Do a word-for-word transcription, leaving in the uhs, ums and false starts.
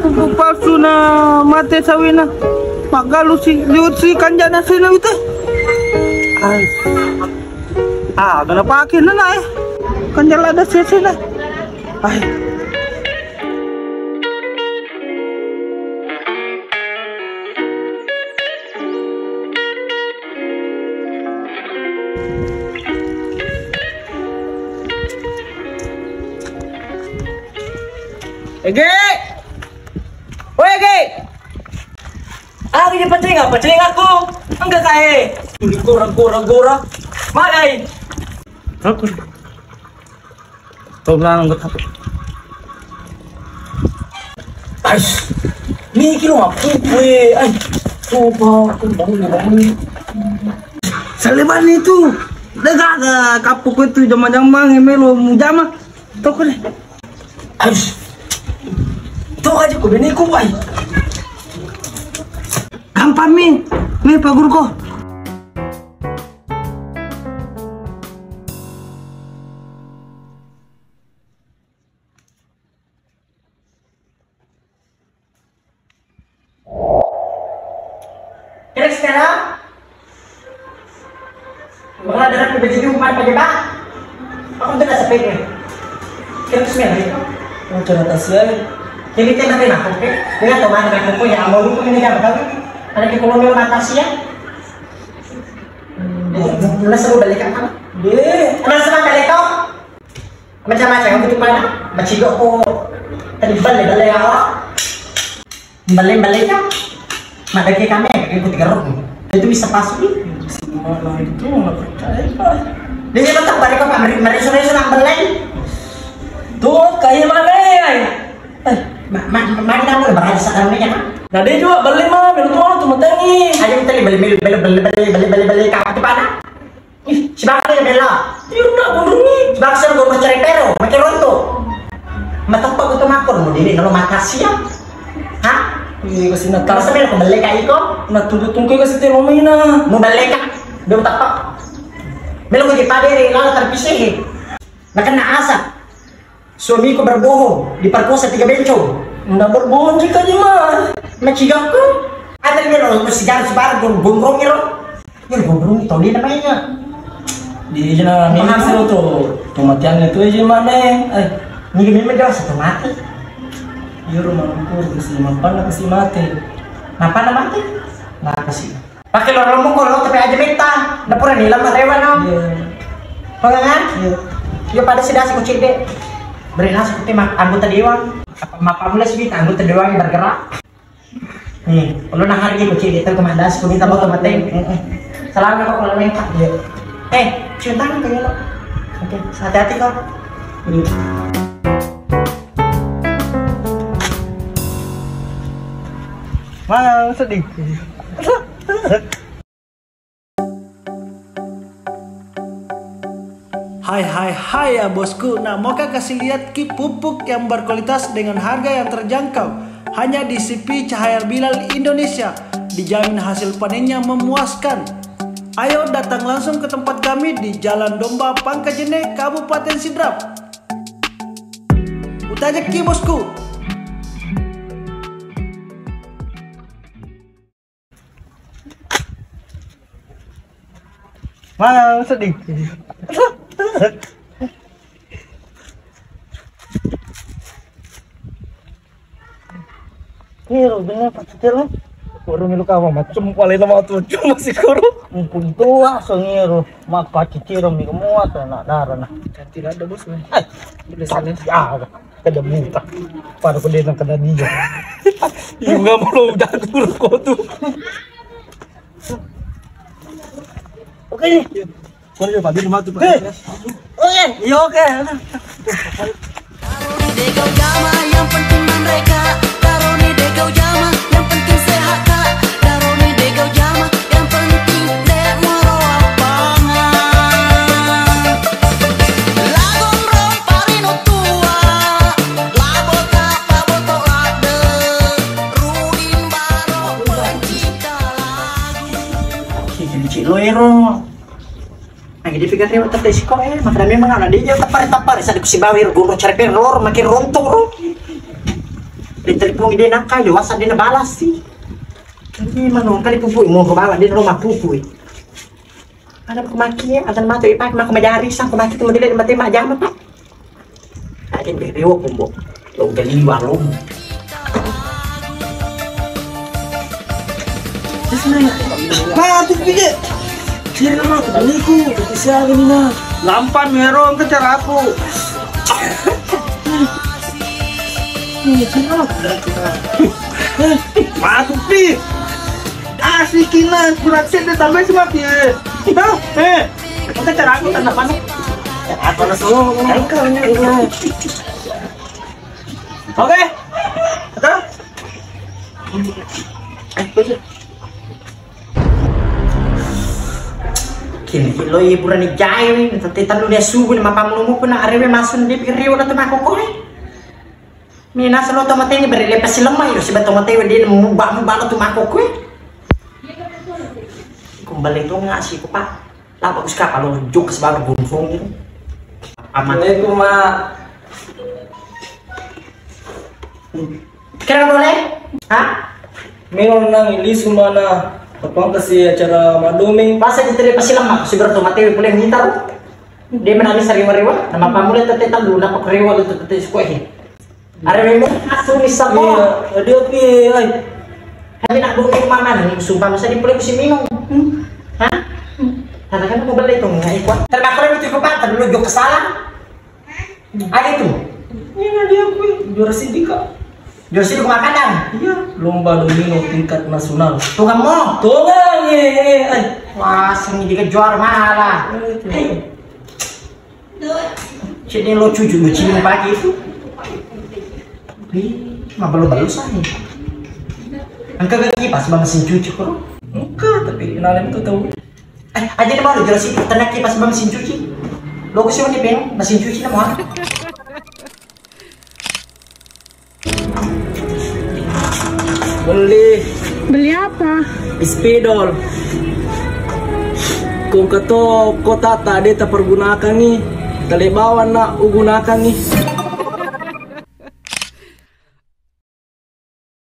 Pupuk palsu na mate sawina. Maggalu si liwet si kanjana sina wite. Ai. Ah, kena pakai nana eh. Kanjala ada sesena. Ai. Ege! Oi, Ege! Aku je paceng, paceng aku. Enggak kae. Gora, gora, gora. Malai. Apa? Tolong, enggak apa. Ais. Ni kilo aku kue. Ai. Coba aku bangun, bangun. Saleban itu. Dega kapuk itu jama-jama melo mujama. Toko deh. Harus. Tuh aja ku bini ku, ai. Gampang mi. Nih, Pak Guru ko. Terus sekarang, bakal ada aku baju di rumah pakai bak. Aku tuh kasih pikir. Terus sekarang itu, oh, cerita sih. Jadi kita kena aku, oke? Dia tahu mana aku punya, mau lu punya jam, tahu? Ada di kolom mata sih ya. Masa lu balik apa? Deh. Masa lu balik kau? Macam-macam itu pada macido ko tadi bale-bale ya. Bale-bale ya. Madake kami yang ikut gerok. Itu bisa pasuk. Semua itu nggak percaya, Pak. Dia jangan tak balik apa mari mari sore sore bale. Tuh kayak mana ya? Eh, ma ma ma kamu berada sekarang ini ya? Nah dia juga beli mah, minum tuh tuh metengi. Ayo kita beli beli beli beli beli beli beli beli kamu tuh pada. Ih, sibaka ya bella. Iya, udah, bunyi. Sibaka sih gua mencari pero, makin ronto. Mateppa gua tuh makon, mau diri kalau makan siang. Hah? Iya, kasih nata. Masa melo kembali kayak iko? Nah, tunggu tunggu kasih teh lomina. Mau balik kah? Belum tepat. Melo gua dipadere, lalu terpisih. Nah, kena asap. Suamiku berbohong, diperkosa tiga bencong. Nda berbohong jika jima. Macigakku. Ada dia lo sejarah sebar gondrong lo. Ya gondrong itu dia namanya. Di jena mimpi sih lo tuh. Kematian itu aja mana? Eh, ini memang jelas satu mati. Iya rumah aku kasih mapan kasih mati. Mapan mati? Nah kasih. Pakai lorong muko lo tapi aja metta. Dapur ni lama rewa no. Iya. Pengangan? Iya. Yo pada sih dasi kucing deh. Beri nasi kucing mak anggota dewan. Apa mapa mulai sih anggota dewan yang bergerak. Nih, lo nah hari kucing deh tuh kemana dasi kucing tahu tempat deh. Salam apa kalau lengkap? Iya. Eh, cium tangan ke lo. Oke, hati-hati kau. Mana sedih? Hai hai hai ya bosku, nah mau kasih lihat ki pupuk yang berkualitas dengan harga yang terjangkau hanya di C P Cahaya Bilal Indonesia, dijamin hasil panennya memuaskan. Ayo datang langsung ke tempat kami di Jalan Domba Pangkajene, Kabupaten Sidrap. Utajaki bosku. Mana sedih? Kiro bener pacicil. Koro milu kawa macem pale nama tu cuma si koro. Mumpung tua sengiro mak pacicil mi kemua nak darah nah. Tidak ada bos. Boleh sana. Ya. Kada muta. Pada ko dena kada dia. Iya nggak mau lo jago lo kau tuh. Oke. Kau udah pabir mah tuh. Oke. Iya oke. Taruh di degau jama, yang penting mereka. Taruh di degau jama, yang penting sehat, Kak. Taruh di degau jama, yang penting dek moro apangan. Lagong rompa ri no tua, labo tapa boto ladde, rudin baro pencipta lagu. Ih, jadi cik lo ero. Nah, jadi pikir dia tetap siko eh, makanya memang anak dia tetap tetap pada saat sibawa ero guru cari pen lor makin rontok ro. Telepon de nakkai, de WhatsApp de nabalasi. Ini manu kali pupui, mau ke bawah de rumah pupui. Ada aku maki, ada mata ipak, maka majari sang aku maki tu model mate majama, Pak. Ada de rewo kumbo. Lo galiwa lo. Mati pije. Kira mati baliku, tapi siapa ini nah? Lampan mero ke caraku. Mati pi. Asli kina, kurang sih, tambah sih mati. Hah? Eh, kita caraku tanda panik. Apa langsung? Oke. Betul? Kini lo ibu rani jai, tapi talu dia subuh ni mapamulu mu puna arewe masun di pikir riwa na temako koe. Mina selo to mateni beri lepas si lemah yo, sebab to mateni dia muba muba lo temako koe. Kumbali tu ngasih ku pak. Lapa ku sekapa lo jok sebaru gunfong gitu. Aman. Assalamualaikum, Mak. Kira boleh? Hah? Melo nang ilisu mana? Apa kasih acara madoming? Pas aja tadi pasti lemah, si bertu mati boleh ngitar. Dia menangis sariwa-riwa, nama pamule tete talu, napa kerewa lu tete sekolah ini? Are memang asli sama. Iya, dia pi ai. Tapi nak dulu mana nih, sumpah masa di boleh si minum. Hmm? Hah? Karena kan mau beli itu nggak ikut. Terima kasih itu pak, terlalu jok kesalahan. Ada itu. Ini dia kui juara Sidika. Juara Sidika makanan. Iya, lomba domino tingkat nasional. Tukang mo. Tukang, eh, eh, eh. Wah, sini juga juara malah. Eh, itu. Eh. Sini lo cucu lo cili pagi itu. Ih, mah belum belum sani. Engka gak kipas bang mesin cuci kok. Engka, tapi kenalin tuh tahu. Eh, aja deh baru jelasin, tenang kipas bang mesin cuci. Lo ke sini peng, mesin cuci nama. Beli. Beli apa? Spidol. Kong keto kota tak ada tak pergunakan nih. Tale bawang nak ugunakan nih.